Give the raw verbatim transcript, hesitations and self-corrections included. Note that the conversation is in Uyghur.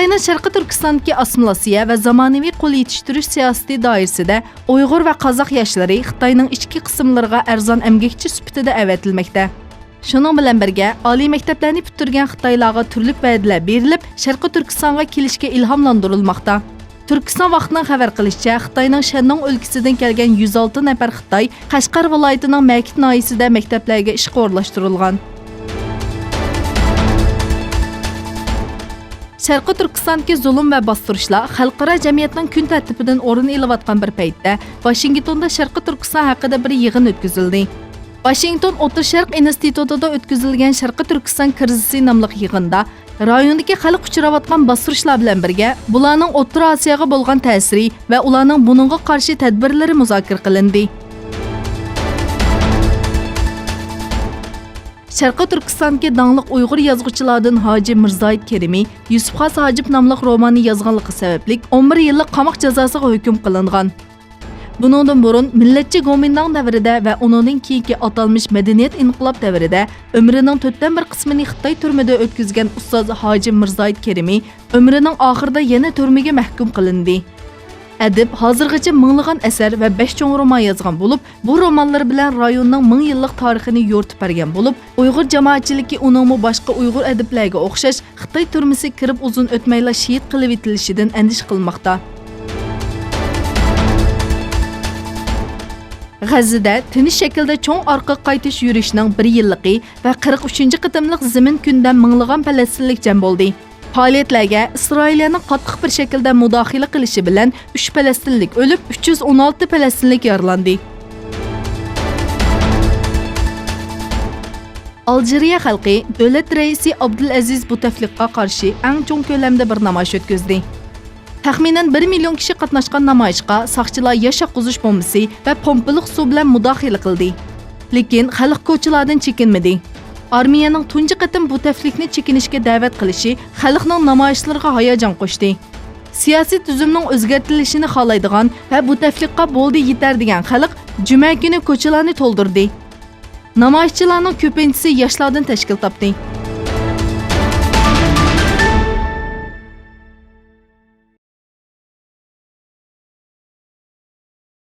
خىتاينىڭ شەرقىي تۈركىستاندىكى ئاسسىمىلياتسىيە ۋە زامانىۋى قول يېتىشتۈرۈش سىياسىتى دائىرىسىدە ئۇيغۇر ۋە قازاق ياشلىرى خىتاينىڭ ئىچكى قىسىملىرىغا ئەرزان ئەمگەكچى سۈپىتىدە ئەۋەتىلمەكتە. شۇنىڭ بىلەن بىرگە، ئالىي مەكتەپلەرنى پۈتتۈرگەن خىتايلارغا تۈرلۈك ۋەدىلەر بېرىلىپ، شەرقىي تۈركىستانغا كېلىشكە ئىلھاملاندۇرۇلماقتا. تۈركىستان ۋاقتىنىڭ خەۋەر قىلىشىچە، خىتاينىڭ شەندۇڭ ئۆلكىسىدىن كەلگەن يۈز ئالتە نەپەر خىتاي قەشقەر ۋىلايىتىنىڭ مەكىت ناھىيەسىدە مەكتەپلەرگە ئىشقا ئورۇنلاشتۇرۇلغان. شەرقىي تۈركىستاندىكى زۇلۇم ۋە باستۇرۇشلار خەلقئارا جەمئىيەتنىڭ كۈن تەرتىپىدىن ئورۇن ئېلىۋاتقان بىر پەيتتە، ۋاشىنگتوندا شەرقىي تۈركىستان ھەققىدە بىر يىغىن ئۆتكۈزۈلدى. ۋاشىنگتون ئوتتۇرا شەرق ئىنستىتۇتىدا ئۆتكۈزۈلگەن شەرقىي تۈركىستان كىرىزىسى ناملىق يىغىندا رايوندىكى خەلق ئۇچراۋاتقان باستۇرۇشلار بىلەن بىرگە، بۇلارنىڭ ئوتتۇرا ئاسىياغا بولغان تەسىرى ۋە ئۇلارنىڭ بۇنىڭغا قارشى تەدبىرلىرى مۇزاكىرە قىلىندى. شەرقىي تۈركىستاندىكى داڭلىق ئۇيغۇر يازغۇچىلاردىن ھاجى مىرزاھىت كېرىمى يۈسۈپ خاس ھاجىپ ناملىق روماننى يازغانلىقى سەۋەبلىك، ئون بىر يىللىق قاماق جازاسىغا ھۆكۈم قىلىنغان. بۇنىڭدىن بۇرۇن، مىللەتچى گومىنداڭ دەۋرىدە ۋە ئۇنىڭدىن كېيىنكى ئاتالمىش مەدەنىيەت ئىنقىلاب دەۋرىدە ئۆمرىنىڭ تۆتتىن بىر قىسمىنى خىتاي تۈرمىدە ئۆتكۈزگەن ئۇستاز ھاجى مىرزاھىت كېرىمى ئۆمرىنىڭ ئاخىرىدا يەنە تۈرمىگە مەھكۇم قىلىندى. ئەدىب ھازىرغىچە مىڭلىغان ئەسەر ۋە بەش چوڭ رومان يازغان بولۇپ، بۇ رومانلىرى بىلەن رايوننىڭ مىڭ يىللىق تارىخىنى يورۇتۇپ بەرگەن بولۇپ، ئۇيغۇر جامائەتچىلىكى ئۇنىڭمۇ باشقا ئۇيغۇر ئەدىبلەرگە ئوخشاش خىتاي تۈرمىسىگە كىرىپ ئۇزۇن ئۆتمەيلا شېھىت قىلىۋېتىلىشىدىن ئەندىشە قىلماقتا. غەززىدە تىنچ شەكىلدە چوڭ ئارقىغا قايتىش يۈرۈشىنىڭ بىر يىللىقى ۋە قىرىق ئۈچىنچى قېتىملىق زېمىن كۈنىدە مىڭلىغان پەلەستىنلىك جەم بولدى. پائالىيەتلەرگە ئىسرائىلىيەنىڭ قاتتىق بىر شەكىلدە مۇداخىلە قىلىشى بىلەن ئۈچ پەلەستىنلىك ئۆلۈپ، ئۈچ يۈز ئون ئالتە پەلەستىنلىك يارىلاندى. ئالجىرىيە خەلقى دۆلەت رەئىسى ئابدۇلئەزىز بۇتەفلىققا قارشى ئەڭ چوڭ كۆلەمدە بىر نامايىش ئۆتكۈزدى. تەخمىنەن بىر مىليون كىشى قاتناشقان نامايىشقا ساقچىلار ياش ئاققۇزۇش بومبىسى ۋە پومپىلىق سۇ بىلەن مۇداخىلە قىلدى. لېكىن خەلق كوچىلاردىن چېكىنمىدى. ئارمىيەنىڭ تۇنجى قېتىم بۇتەفلىكنى چېكىنىشكە دەۋەت قىلىشى خەلقنىڭ نامايىشلىرىغا ھاياجان قوشتى. سىياسىي تۈزۈمنىڭ ئۆزگەرتىلىشىنى خالايدىغان ۋە بۇتەفلىققە بولدى يېتەر دېگەن خەلق جۈمە كۈنى كوچىلارنى تولدۇردى. نامايىشچىلارنىڭ كۆپىنچىسى ياشلاردىن تەشكىل تاپتى.